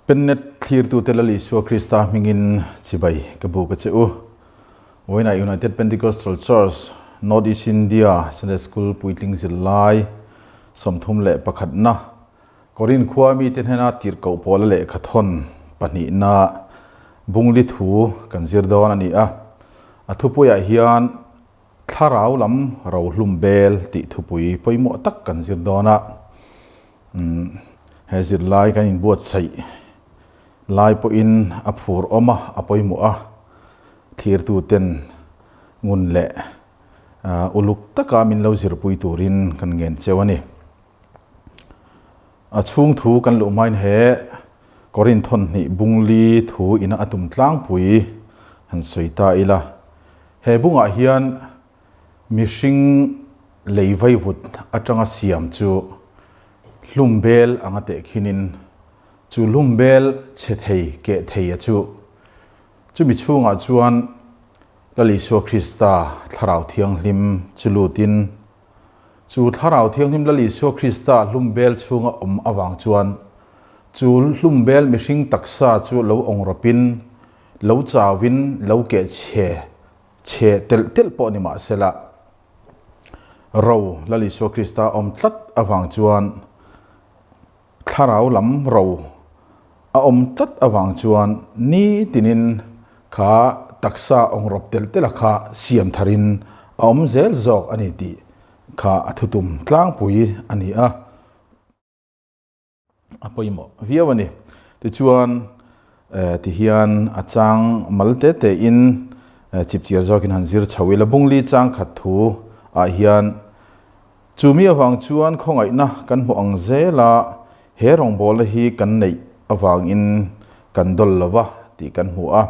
Pennet thlirtute Lal Isua Krista hmingin chibai ka buk a che u. Vawiinah United Pentecostal Church, North East India Sunday School puitling zirlai 31na Korin khua mite hnena tirhkoh pawla lehkhathawn pahnihna bungli thu kan zir dawn a ni a. A thupuiah hian Thlarau lam rohlum bel tih thupui pawimawh tak kan zir dawn a. He zirlai kan inbuatsaih lai pawhin a phur awm a, a pawimawh a. Thlirtuten ngun leh uluk taka min lo zirpui turin kan ngen cheu a ni. A chhung thu kan luh hmain he Korinth thawnhnih bungli thu ina a tum tlangpui han sawi ta ila. He bungah hian mihring lei vaivut atanga siam chu hlum bel anga tehkhinin chu hlum bel chhe thei keh thei a chu chumi chhungah chuan Lal Isua Krista Thlarau Thianghlim chu lutin Chu Thlarau Thianghlim Lal Isua Krista hlumbel chhunga awm avang chuan chu hlumbel mihring taksa chu lo awngrawpin, lo chauin, lo keh chhe chhe telh telh pawh ni mah sela, ro Lal Isua Krista awm tlat avang chuan Thlarau lam ro a awm tlat avang chuan ni tinin kha taksa awngrawp tel tela kha siam tharin a awm zel zawk a ni tih kha a thutum tlangpui a ni a, a pawimawh viau a ni. Tichuan tihian a chang mal te te in chipchiar zawkin han zir chho ila Bungli chang khat thu ah hian Chu mi avang chuan khawngaihna kan hmu ang zela he rawngbawlna hi kan neih avangin kan dawl lo va tih kan hmu a.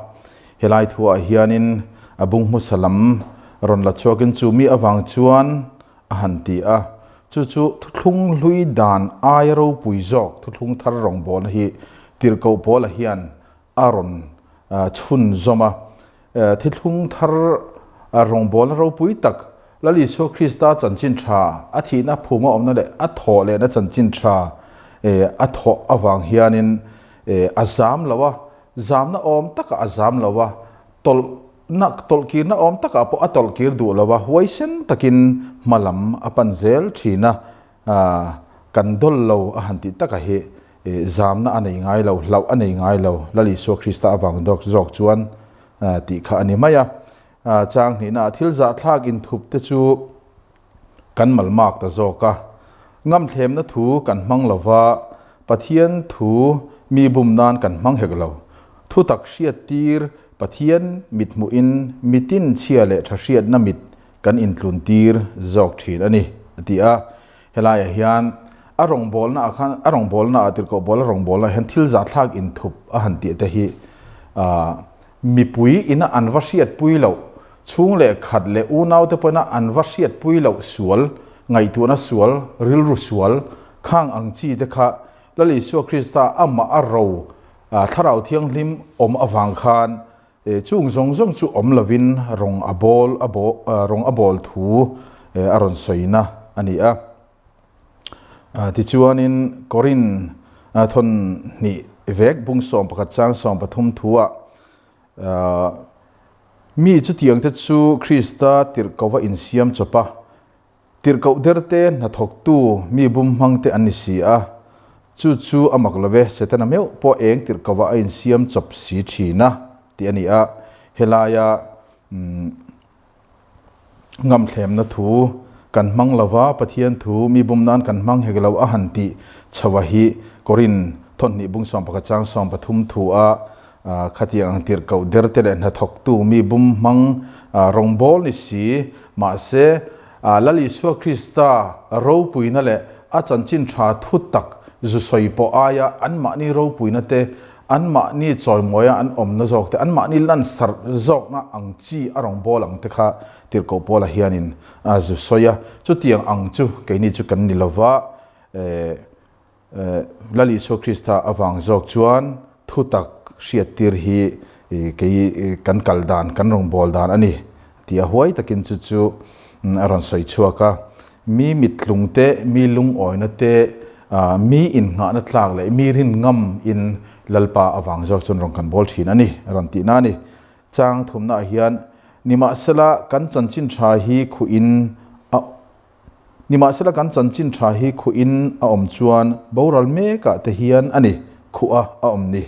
Helai thuah hianin a bung hmasa lam rawn la chhuakin chu mi avang chuan a han ti a. Chu chu thuthlung hlui dan aia ropui zawk thuthlung thar rawngbawlna hi tirhkoh Paula hian a rawn chhunzawm a. Thithlung thar rawngbawlna ropui tak, Lal Isua Krista chanchin tha, a thihna phuma awmna leh a thawh lehna chanchin tha a thawh avang hianin a zam lo a, zamna awm takah a zam lo a, tawlhna tawlhkirna awm takah pawh a tawlhkir duh lo a, huaisen takin hma lam a pan zel thin a. Kan dawl lo a han tih takah hi zamna a nei ngai lo, hlauh a nei ngai lo, Lal Isua Krista avang dawk zawk chuan tih kha a ni mai a. Chang hnihnaah thil zahthlak inthup te chu kan malmak ta zawk a. Ngamthlemna thu kan hmang lo va, Pathian thu mi bum nan kan hmang hek lo. Thutak hriattir Pathian mithmuhin mitin chhia leh tha hriatna mit kan intluntir zawk thin a ni, a ti a. Helaiah hian a rawngbawlna ah khan, a rawngbawlna ah tirhkoh bawl a rawngbawlna ah hian thil zahthlak inthup a han tih te hi mipui ina an va hriatpui loh, chhung leh khat leh unau te pawhin a an va hriatpui loh sual, ngaihtuahna sual, rilru sual khang ang chi te kha Lal Isua Krista amah a ro Thlarau Thianghlim awm avang khan Chung zawng zawng chu awm lovin rawng a bawl a rawng a bawl thu a rawn sawina a ni a. Tichuanin Korin thawn hnih vek bung 11 chang 13 thuah mi chutiangte chu Krista tirhkoh a insiam chawp a, Tirhkoh derte hnathawktu mi bum hmangte an ni si a, chu chu a mak lo ve, Setana meuh pawh eng tirhkohah a insiam chawp si thin a, tih a ni a. Helaia ngamthlemna thu kan hmang lo va, Pathian thu mi bum nan kan hmang hek lo a han tih chhoa hi Korin thawnhnih bung 11 chang 13 thu a Khatiang ang tirhkoh derte leh hnathawktu mi bum hmang rawngbâwl ni si. Mahse, Lal Isua Krista ropuina leh a chanchin ṭha thu tak zu sawi pawh aia anmahni ropuina te, anmahni chawimawia an awmna zawk te, anmahni lansarh zawkna ang chi a rawngbâwl ang te kha tirhkoh Paula hianin a zu sawi a. Chutiang ang chu keini chu kan ni lo va. Lal Isua Krista avang zawk chuan thutak hriattir hi kei kan kal dan, kan rawngbâwl dan a ni tih a huai takin chu chu a rawn sawi chhuak a. Mi mittlung te, mi lungawina te, mi innghahna tlak leh mi rin ngam in Lalpa avang zawk chuan rawn kan bawl thin a ni, a rawn tihna a ni. Chang thumnaah hian nimahsela kan chanchin tha hi khuhin a nimahsela kan chanchin tha hi khuhin a awm chuan boral mekah te hian a ni khuh a a awm ni.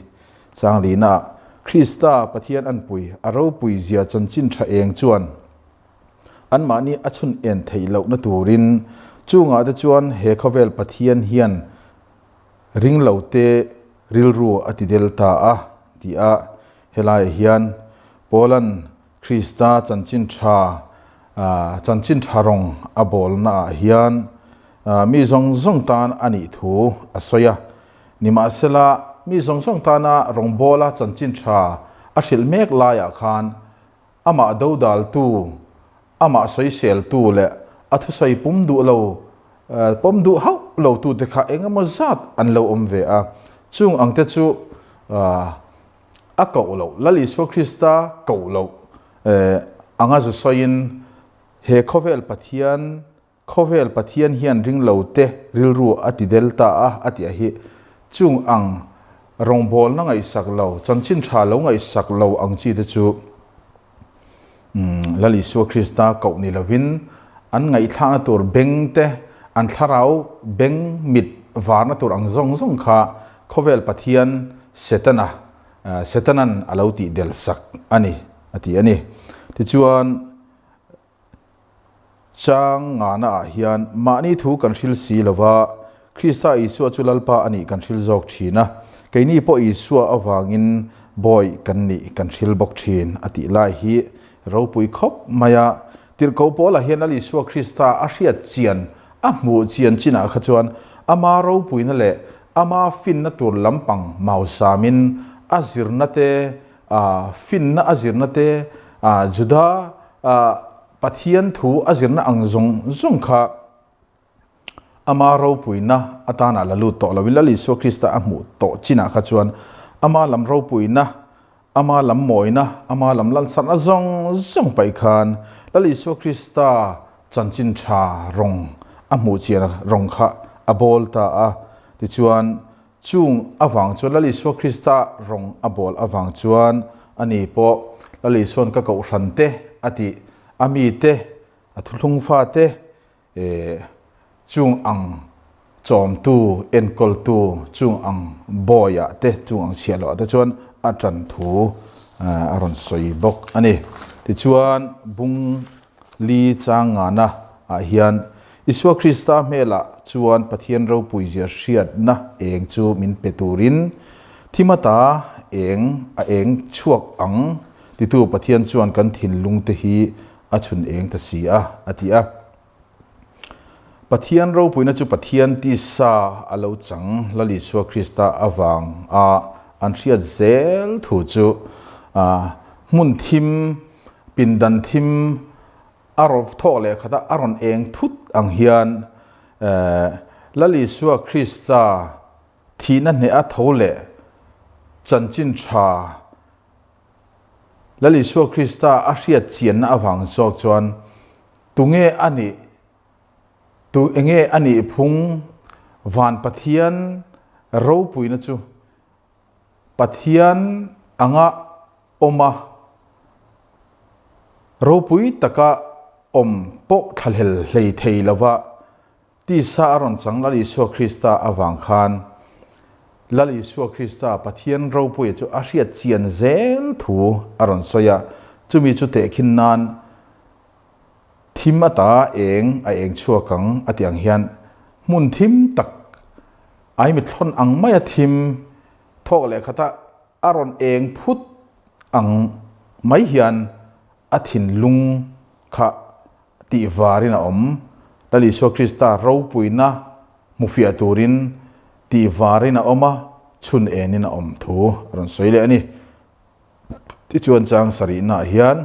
Chang lihnaah Krista Pathian anpui a ropui zia chanchin tha eng chuan anmahni a chhun en theih lohna turin chungah te chuan he khawvel Pathian hian ringlote rilru a ti del ta a ti a. Helaiah hian Paula'n Krista chanchin tha chanchin tha rawng a bawlnaah hian mi zawng zawng tan a nih thu a sawi a. Nimahsela, mi zawng zawng tana rawngbawla chanchin tha a hrilh mek laiah khan amah dodaltu, amah sawiseltu leh a thusawi pum duh lo, pawm duh hauh lotute kha eng emaw zat an lo awm ve a. Chung angte chu a koh loh, Lal Isua Krista koh loh anga zu sawiin he khawvel Pathian, khawvel Pathian hian ringlote rilru a ti del ta a, a tih a hi. Chung ang rawngbawlna ngaihsak lo, chanchin tha lo ngaihsak lo ang chi te chu Lal Isua Krista koh ni lovin an ngaihthlakna tur beng te, an thlarau beng mit varna tur ang zawng zawng kha khawvel Pathian Setana, Setanan a lo tih del sak a ni, a ti a ni. Tichuan, Chang ngana ah hian mahni thu kan hril si lo va, Krista Isua chu Lalpa a nih kan hril zawk thin a, keini pawh Isua avangin bawi kan nih kan hril bawk thin a tih lai hi ropui khawp mai a. Tirhkoh Paula hian Lal Isua Krista a hriat chian, a hmuh chian chinah kha chuan ama ropuina leh ama finna tur lampang mausamin a zirna te, finna a zirna te, Juda Pathian thu a zirna ang zawng zawng kha ama ropuina atana la lut tawh loin Lal Isua Krista a hmuh tawh chinah kha chuan ama lam ropuina, ama lam mawina, ama lam lalsarhna zawng zawng paih khan Lal Isua Krista chanchin tha rawng a hmuh chian rawng kha a bawl ta a. Tichuan Chung avang chuan Lal Isua Krista rawng a bawl avang chuan ani pawh Lal Isua'n ka kohhran te a tih, a mite, a thuthlung fate chung ang chawmtu, enkawltu, chung ang bawiah te, chung ang chhiahloh ah te chuan a tan thu a rawn sawi bawk a ni. Tichuan bung li chang ngana ah hian Isua Krista hmelah chuan Pathian ropuizia hriatna eng chu min pe turin thimata eng a eng chhuak ang titu Pathian chuan kan thinlungte hi a chhun eng ta si a, a ti a. Pathian ropuina chu Pathian tisa a lo chang Lal Isua Krista avang a an hriat zel thu chu hmun thim, pindan thim, A rawn thawk leh khat a, a rawn eng thut ang hian Lal Isua Krista thihna hneh a tho leh chanchin tha Lal Isua Krista a hriat chianna avang zawk chuan tunge a nih, tu enge a nih phung Van Pathian ropuina chu Pathian anga awm a, ropui taka awm pawh thlahlel hlei thei lova tisa a rawn chang Lal Isua Krista avang khan Lal Isua Krista Pathian ropuia chu a hriat chian zel thu a rawn sawi a, chumi chu tehkhin nan thim ata eng a eng chhuak ang a tih ang hian hmun thim tak ai mithlawn ang maia thim thawk leh khata a rawn eng phut ang mai hian a thinlung kha tih varin a awm. Lal Isua Krista ropuina hmufiah turin tih varin a awm a, chhun enin a awm thu a rawn sawi leh a ni. Tichuan chang sarihnaah hian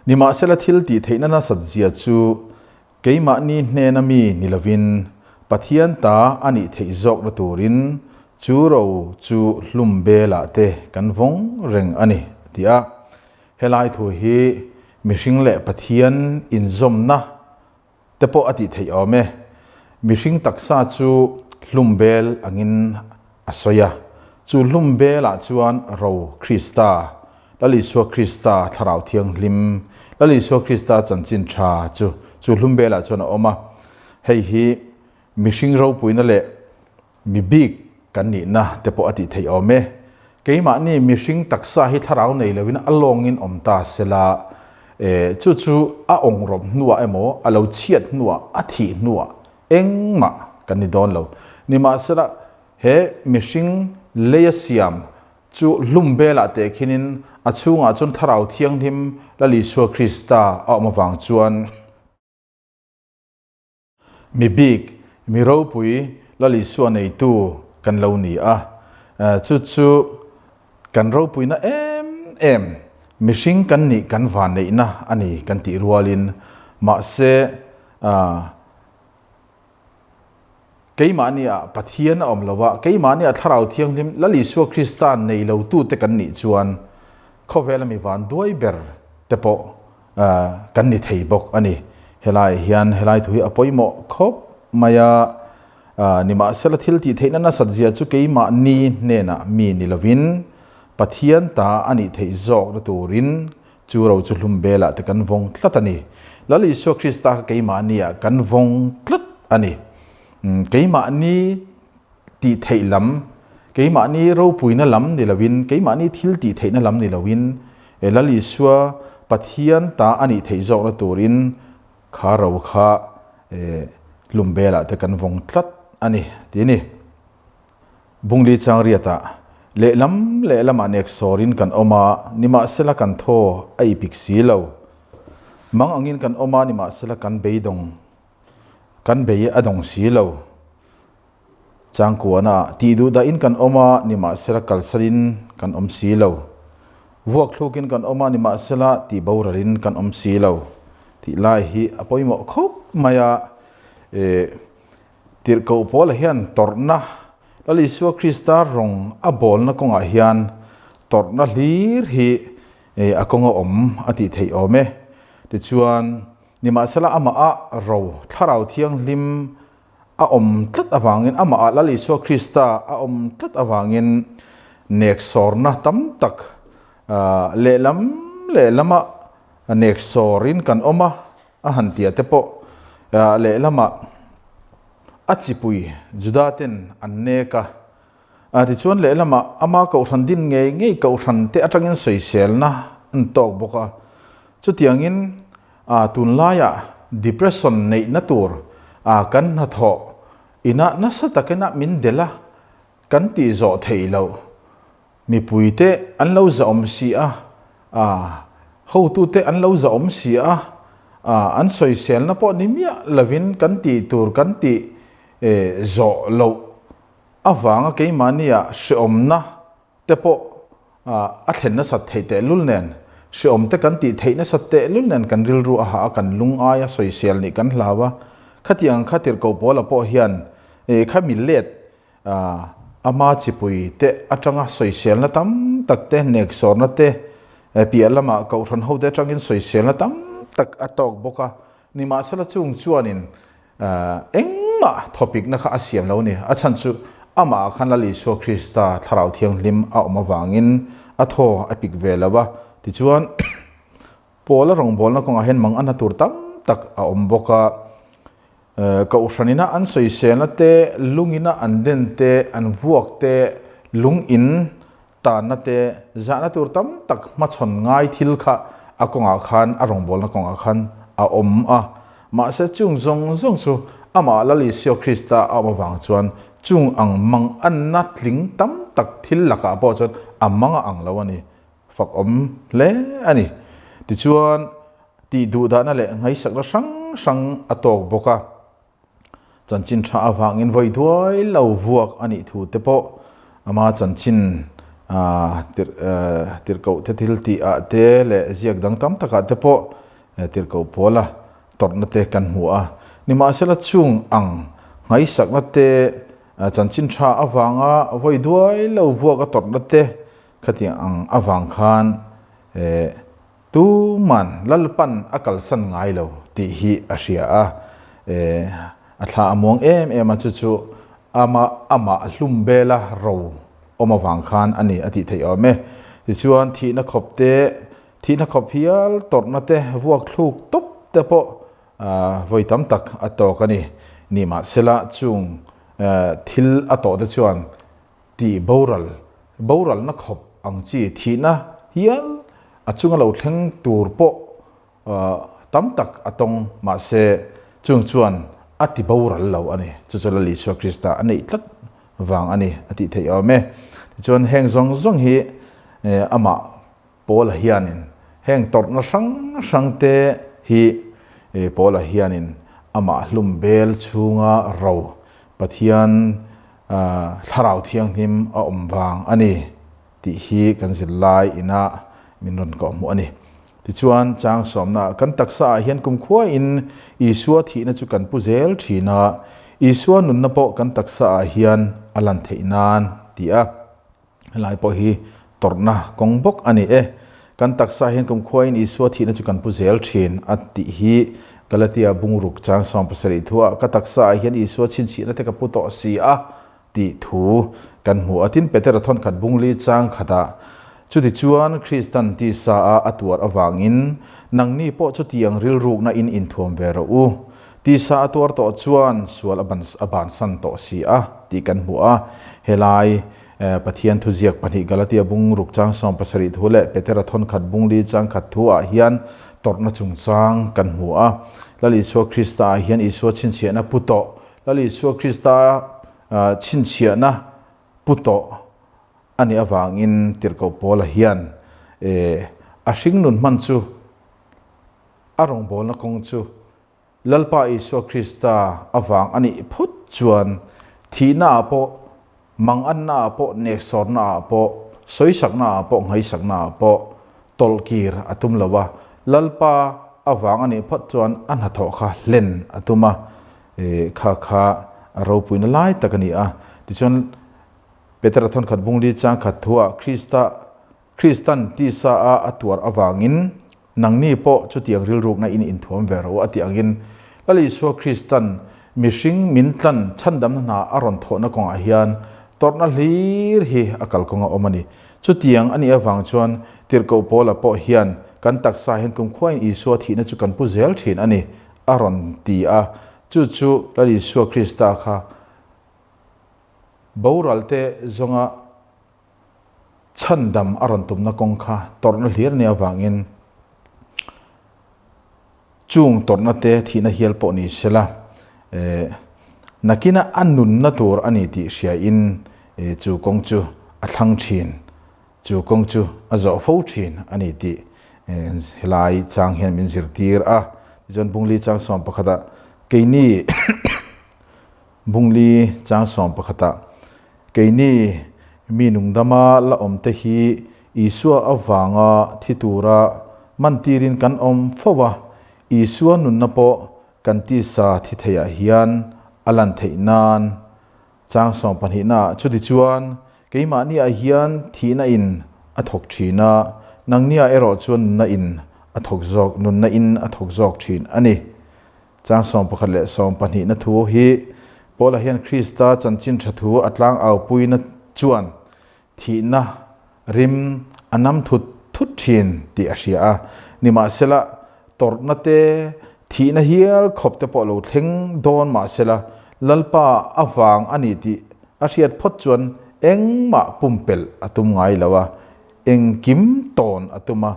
Nimahsela thil tih theihna nasat zia chu keimahni hnena mi ni lovin Pathian ta a nih theih zawkna turin chu ro chu hlum belah te kan vawng reng a ni, a ti a. Helai thu hi mihring leh Pathian inzawmna te pawh a tih theih awm e. Mihring taksa chu hlum bel angin a sawi a. Chu hlum belah chuan ro Krista, Lal Isua Krista Thlarau Thianghlim, Lal Isua Krista chanchin tha chu chu hlum belah chuan a awm a. Hei hi mihring ropuina leh mi bik kan nihna te pawh a tih theih awm e. Keimahni mihring taksa hi thlarau nei loin a lawngin awm ta sela, e, chu chu a awngrawp hnuah emaw a lo chhiat hnuah a thih hnuah engmah kan ni dawn lo. Nimahsela, he mihring leia siam chu hlum belah teh khinin a chhungah chuan Thlarau Thianghlim Lal Isua Krista a awm avang chuan mi bik, mi ropui Lal Isua neitu kan lo ni a. Chu chu kan ropuina em em, mihring kan nih kan vanneihna a ni kan tih rualin mahse Keimahni ah Pathian a awm lo a, keimahni ah Thlarau Thianghlim Lal Isua Krista nei lo tute kan nih chuan khawvela mi van duai ber te pawh kan ni thei bawk a ni. Helai hian helai thu hi a pawimawh khawp mai a, nimahsela thil tih theihna nasat zia chu keimahni hnenah mi ni lovin Pathian ta a nih theih zawkna turin Chu ro chu hlum belah te kan vawng tlat a ni. Lal Isua Krista kha keimahni ah kan vawng tlat a ni. Keimahni tih theih lam, keimahni ropuina lam ni loin, keimahni thil tih theihna lam ni loin, Lal Isua Pathian ta a nih theih zawkna turin kha ro kha hlum belah te kan vawng tlat a ni, ti a ni. Bungli Changriatah lehlam lehlamah nek sawrin kan awm a, nimahsela kan thaw a ipik si lo. Mang angin kan awm a, nimahsela kan beidawng kan bei a dawng si lo. Changkuana tih duh dahin kan awm a, nimahsela kalsalin kan awm si lo. Vuak thlukin kan awm a, nimahsela tih boralin kan awm si lo. Tih lai hi a pawimawh khawp mai a. Tirhkoh Paula hian tawrhna, Lal Isua Krista rawng a bawlna kawngah hian tawrhna hlir hi a kawng a awm a tih theih awm e. Tichuan, nimahsela amah a ro Thlarau Thianghlim a awm tlat avangin, amah ah Lal Isua Krista a awm tlat avangin neksawrna tam tak lehlam lehlama neksawrin kan awm a, A han tia te pawh lehlamah a chipui Juda ten an nek a. Tichuan lehlamah ama kohhran din ngei ngei kohhran te atangin sawiselna an tawk bawk a. Chutiangin tunlaiah depression neihna tur kan hnathawh inah nasa takina min delh a, kan tih zawh theih loh. Mipuite an lo zahawm si a, hotute an lo zahawm si a, an sawiselna pawh ni miah lovin kan tih tur kan tih zawh loh avanga keimahnia hreawmna te pawh a thlen nasat theih tehlul nen, hreawm te kan tih theih nasat tehlul nen kan rilru a hah a, kan lungaia sawisel nih kan hlau a. Khatiang kha tirhkoh Paula pawh hian khami let Ama chipui te atanga sawiselna tam tak te, neksawrna te, piah lamah kohhran hote atangin sawiselna tam tak a tawk bawk a. Nimahsela chung chuanin engmah thawpikna kha a siam lo a ni. A chhan chu amah ah khan Lal Isua Krista Thlarau Thianghlim a awm avangin a thaw a pik ve lo a. Tichuan Paula rawngbawlna kawngah hian mang a na tur tam tak a awm bawk a. Kohhranina an sawiselna te, lungina an den te, an vuak te, lung in tanna te, zahna tur tam tak hmachhawn ngai thil kha a kawngah khan, a rawngbawlna kawngah khan a awm a. Mahse chung zawng zawng chu amah Lal Isua Krista a awm avang chuan chung ang mang anna tling tam tak thil lakah pawh chuan a mang a ang lo a ni. Fak awm hle a ni. Tichuan, tih duhdahna leh ngaihsakna hrang hrang a tawk bawk a. Chanchin tha avangin vawi duai lo vuak a nih thu te pawh ama chanchin tirhkoh te thil tih ah te leh ziak dang tam takah te pawh tirhkoh pawla tawrhna te kan hmu a. Nimahsela chung ang ngaihsakna te chanchin tha avanga vawi duai lo vuak a tawrhna te Khatiang ang avang khan tuman Lalpan a kalsan ngai lo tih hi a hria a, a thla a muang em em a, chu chu ama amah hlum bela ro awm avang khan a ni a tih theih awm e. Tichuan thihna khawp te, thihna khawp hial tawrhna te, vuak thluk tawp te pawh vawi tam tak a tawk a ni. Nimahsela chung thil a tawh te chuan tih boral, boralna khawp ang chi thihna hial a chunga lo thleng tur pawh tam tak a tawng mahse chung chuan a ti boral lo a ni. Chu chu Lal Isua Krista a neih tlat vang a ni a tih theih awm e. Tichuan heng zawng zawng hi amah Paula hianin heng tawrhna hrang hrang te hi Paula hianin amah hlum bel chhunga ro Pathian Thlarau Thianghlim a awm vang a ni tih hi kan zirlai ina min rawn kawh hmuh a ni. Tichuan, chang sawmna kan taksa ah hian kumkhuain Isua thihna chu kan pu zel thin a, Isua nunna pawh kan taksa ah hian a lan theih nan ti a. Helai pawh hi tawrhna kawng bawk a ni e. Kan taksa hian kumkhuain Isua thihna chu kan pu zel thin a tih hi Galatia bungruk chang 70 thuah ka taksa ah hian Isua chhinchhihna te ka pu tawh si a tih thu kan hmu a. Tin, Petera thawnkhat bungli chang khatah chutichuan Kristan tisa a a tuar avangin nangni pawh chutiang rilrukna in inthuam ve rawh u. Tisa a tuar tawh chuan sual a bansan tawh si a tih kan hmu a. Helai Pathian thuziak pahnih Galatia bungruk chang 70 thu leh Petera thawnkhat bungli chang khat thu ah hian tawrhna chungchang kan hmu a. Lal Isua Krista ah hian Isua chhinchhiahna pu tawh, Lal Isua Krista chhinchhiahna pu tawh a nih avangin Tirhkoh Paula hian a hringnun hman chu a rawngbawlna kawng chu Lalpa Isua Krista avang a nih phawt chuan thihna ah pawh, manganna ah pawh, neksawrna ah pawh, sawisakna ah pawh, nghaisakna ah pawh tawlhkir a tum lo a. Lalpa avang a nih phawt chuan a hnathawh kha hlen a tum a, kha kha a ropuina lai tak a ni a. Tichuan, Petera thawnkhat bungli changkhat thuah Krista Kristan tisa a a tuar avangin nangni pawh chutiang rilrukna in inthuam ve rawh u a tih angin Lal Isua Kristan mihring min tlan chhandamna hna a rawn thawhna kawngah hian tawrhna hlir hi a kalkawng a awm a ni. Chutiang a nih avang chuan Tirhkoh Paula pawh hian kan taksa hian kumkhuain Isua thihna chu kan pu zel thin a ni a rawn ti a, chu chu Lal Isua Krista kha boralte zawnga Chhandam a rawn tumna kawng kha tawrhna hlir nia avangin chung tawrhna te thihna hial pawh ni sela nakina a nunna tur a ni tih hriain chu kawng chu a thlang thin, chu kawng chu a zawh fo thin a ni tih helai chang hian min zirtir a. Tichuan Bungli chang 11 ah keini Bungli chang 11 ah keini mi nungdama la awm te hi Isua avanga thi tura mantirin kan awm fo a, Isua nunna pawh kan tisa thi theiah hian a lan theih nan chang 12 ah chutichuan keimahni ah hian thihna in a thawk thin a, nangni ah erawh chuan nunna in a thawk zawk nunna in a thawk zawk thin a ni. Chang 11 leh 12 na thu hi Paula hian Krista chanchin tha thu a tlang aupuina chuan thihna rim a nam thut thut thin tih a hria a. Nimahsela, tawrhna te, thihna hial khawp te pawh lo thleng dawn mahsela, Lalpa avang a ni tih a hriat phawt chuan engmah pumpelh a tum ngai lo a, engkim tawn a tum a.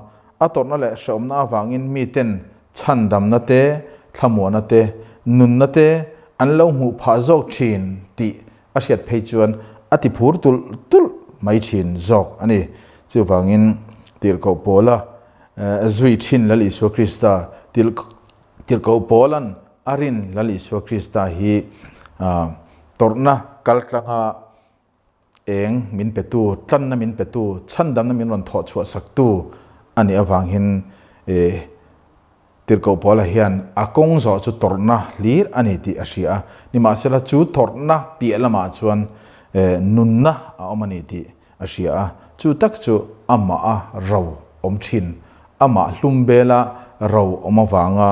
A tawrhna leh hrehawmna avangin miten chhandamna te, thlamuahna te, nunna te an lo hmuh phah zawk thin tih a hriat phei chuan a ti phur tulh tulh mai thin zawk a ni. Chuvangin Tirhkoh Paula zui thin Lal Isua Krista, Tirhkoh Paula'n a rin Lal Isua Krista hi tawrhna kaltlanga Eng min petu, tlanna min petu, chhandamna min rawn thawh chhuah saktu a nih avangin Tirhkoh Paula hian a kawng zawh chu tawrhna hlir a ni tih a hria a. Nimahsela chu tawrhna piah lamah chuan nunna a awm a ni tih a hria a. Chu tak chu amah a ro awm thin, amah hlum bela ro awm avanga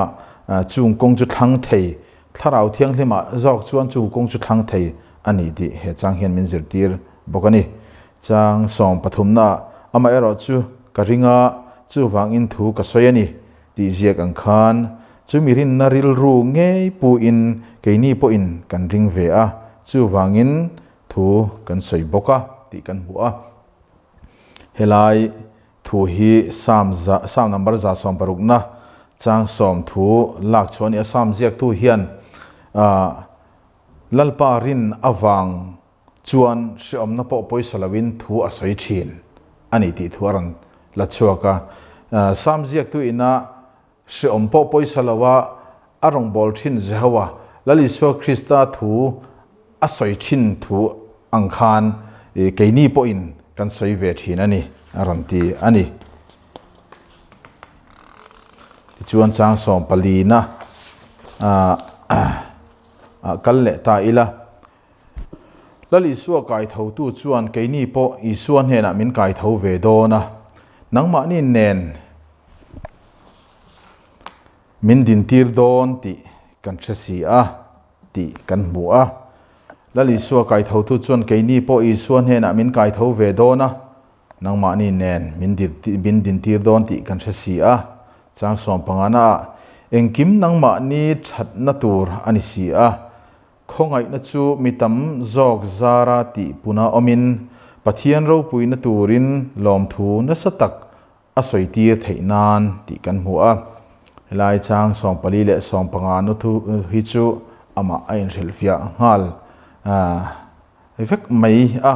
chung kawng chu thlang thei Thlarau Thianghlimah zawk chuan chu kawng chu thlang thei a ni tih he chang hian min zirtir bawk a ni. Chang 13 naah, Amaherawhchu, ka ring a, chuvangin thu ka sawi a ni, tih ziak ang khan, chumi rinna rilru ngei puin keini pawhin kan ring ve a, chuvangin thu kan sawi bawk a, tih kan hmu a. Helai thu hi Psalm za, Psalm number 160 na chang sawm thu lak chhuah a ni a, Psalm ziaktu hian, ah, Lalpa rin avang chuan hreawmna pawh pawisa loin thu a sawi thin a ni tih thu a rawn la chhuak a. Psalm ziaktu ina hreawm pawh pawisa loa a rawngbâwl thin Jehowa, Lal Isua Krista thu a sawi thin thu ang khan keini pawhin kan sawi ve thin a ni, a rawn ti a ni. Tichuan chang sawmpalina kal leh ta ila. Lal Isua kaithotu chuan keini pawh Isua hnenah min kaitho ve dawn a, nangmahni nen min dintir dawn tih kan hre si a tih kan hmu a. Lal Isua kaithotu chuan keini pawh Isua hnenah min kaitho ve dawn a, nangmahni nen min dintir dawn tih kan hre si a. Chang sawmpangana ah engkim nangmahni thatna tur a ni si a. Khawngaihna chu mi tam zawk zara tih puna awmin Pathian ropuina turin lawmthu nasa tak a sawitir theih nan tih kan hmu a. Helai chang 14 leh 15 nu thu hi chu amah a inhrilhfiah nghal vek mai a.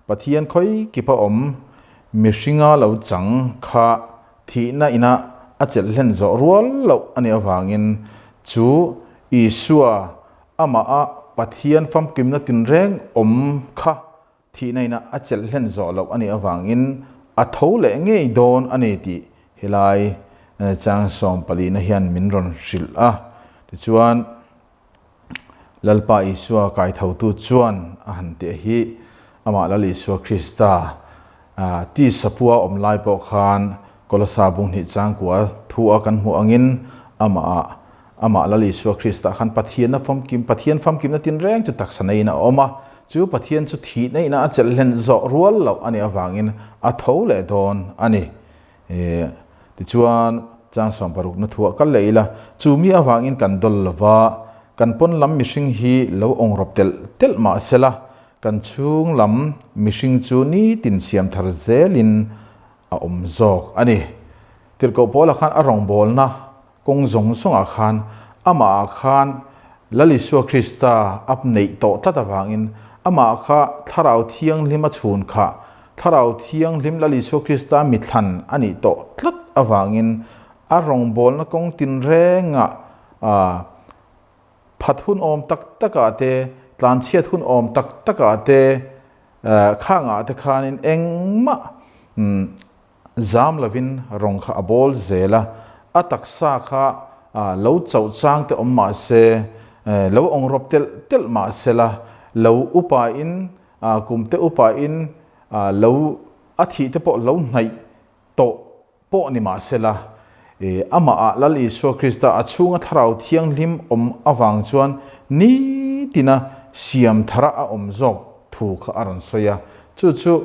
Pathian khawi kipa awm mihringa lo chang kha Thihna ina a chelh hlen zawh rual loh a nih avangin chu Isua amaha Pathian famkimna tinreng awm kha thihna ina a chelh hlen zawh loh a nih avangin a tho leh ngei dawn a ni tih helai chang sawmpalina hian min rawn hrilh a. Tichuan Lalpa Isua kaithotu chuan a han teh hi amah Lal Isua Krista tisa pua awm lai pawh khan Kolosa bung hnih changkua thu a kan hmuh angin amah amah Lal Isua Krista khan Pathianna famkim Pathian famkimna tinreng chu taksa neiin a awm a, chu Pathian chu thihna ina a chelh hlen zawh rual loh a nih avangin a tho leh dawn a ni. Tichuan, chang sawmparukna thuah kal leh ila, chu mi avangin kan dawl lo va, kan pawn lam mihring hi lo awngrawp telh telh mah sela, kan chhung lam mihring chu nitin siam thar zelin a awm zawk a ni. Tirhkoh Paula khan a rawngbawlna kawng zawng zawngah khan amahah khan Lal Isua Krista a neih tawh tlat avangin amah kha Thlarau Thianghlim a chhun khah, Thlarau Thianghlim Lal Isua Krista mithlan a nih tawh tlat avangin a rawngbawlna kawng tinrengah phat hun awm tak takah te, tlanchhiat hun awm tak takah te, khangah te khanin engmah Zam lovin rawng kha a bawl zel a, a taksa kha lo chauh chang te awm mah se, lo awngrawp telh telh mah se la, lo upa in, kum te upa in lo a thih te pawh lo hnaih tawh pawh ni mah se la, amah ah Lal Isua Krista a chhunga Thlarau Thianghlim awm avang chuan nitina siam thara a awm zawk thu kha a rawn sawi a, chu chu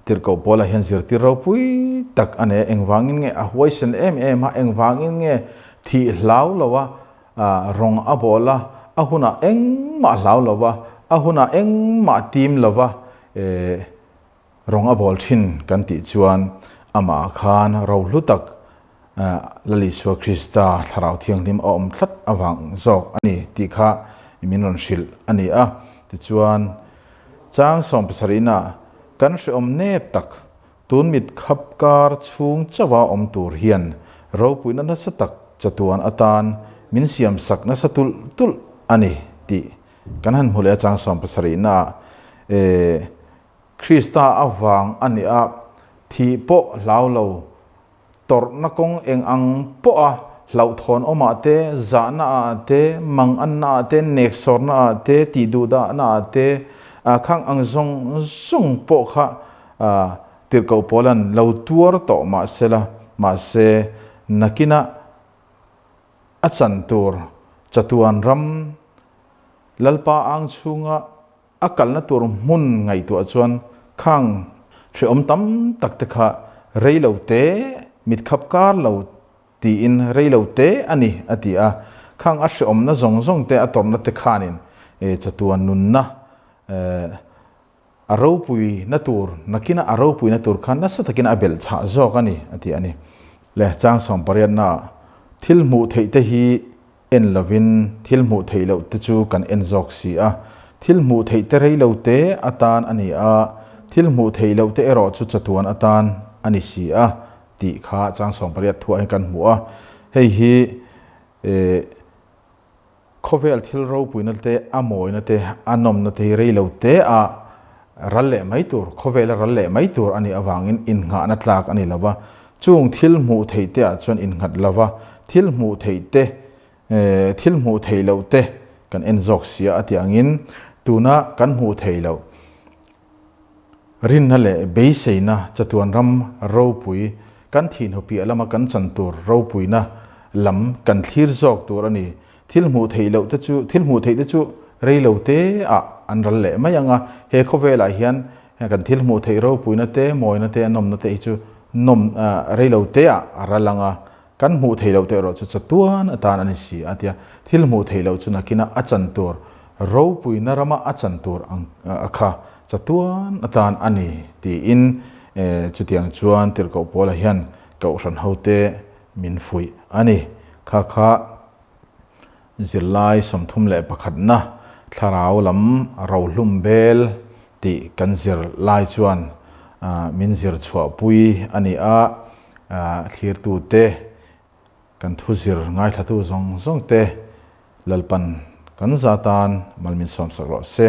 Tirhkoh Paula hian zirtir ropui tak a nei a, engvangin nge a huaisen em em a, engvangin nge thih hlau lo a rawng a bawl a, a hunah engmah hlau lo va, a hunah engmah tim lo va rawng a bawl thin kan tih chuan amah khan rohlu tak Lal Isua Krista Thlarau Thianghlim a awm tlat avang zawk a ni tih kha min rawn hrilh a ni a. Tichuan, chang sawmpasarihna kan hrehawm nep tak, tun mit khap kar chhung chauha awm tur hian ropuina nasa tak chatuan atan min siam sak nasa tulh tulh a ni tih kan han hmu leh a chang sawmpasarihna ah Krista avang a ni a, thih pawh hlau lo Tawrhna kawng eng ang pawha hlauhthawn awmah te, zahna ah te, manganna ah te, neksawrna ah te, tihduhdahna ah te, khang ang zawng zawng pawh kha tirhkoh pawlan lo tuar tawh mahsela, mahse nakinah a chan tur chatuan ram Lalpa ang chhunga. A kalna tur hmun ngaihtuah chuan khang hrehawm tam tak te kha rei lo te, mitkhap kar lo tiin rei lo te a ni a ti a. Khang a hrehawmna zawng zawng te a tawrhna te khanin chatuan nunna a ropuina tur, nakina a ropuina tur khan nasa takin a belh chhah zawk a ni a ti a ni. Le chang sawmpariatna thil hmuh theih te hi En lovin thil hmuh theih loh te chu kan en zawk si a, thil hmuh theih te rei lo te atan a ni a, thil hmuh theih loh te erawh chu chatuan atan a ni si a tih kha chang 80 thuah hian kan hmu a. Hei hi khawvel thil ropuina te, a mawina te, a nawmna te hi rei lo te a ral leh mai tur, khawvela ral leh mai tur a nih avangin innghahna tlak a ni lo va. Chung thil hmuh theih te ah chuan innghat lo va, thil hmuh theih te, thil hmuh theih loh te kan en zawk sia a tih angin tuna kan hmuh theih loh rinna leh beiseina chatuan ram ropui kan thihhnu piah lama kan chan tur ropuina lam kan thlir zawk tur a ni. Thil hmuh theih loh te chu, thil hmuh theih te chu rei lo te ah an ral leh mai ang a, he khawvelah hian kan thil hmuh theih ropuina te, mawina te, a nawmna te hi chu nawm rei lo te ah a ral ang a, kan hmuh theih loh te erawh chu chatuan atan a ni si a tia, thil hmuh theih loh chu nakina a chan tur ropuina rama a chan tur ang a kha chatuan atan a ni tiin chutiang chuan Tirhkoh Paula hian Kohhran hote min fuih a ni. Kha kha zirlai 31na thlarau lam rohlum bel tih kan zir lai chuan min zir chhuahpui a ni a, thlirtute, kan thu zir ngaithlatu zawng zawngte Lalpan kan za tan mal min sawmsak rawh se.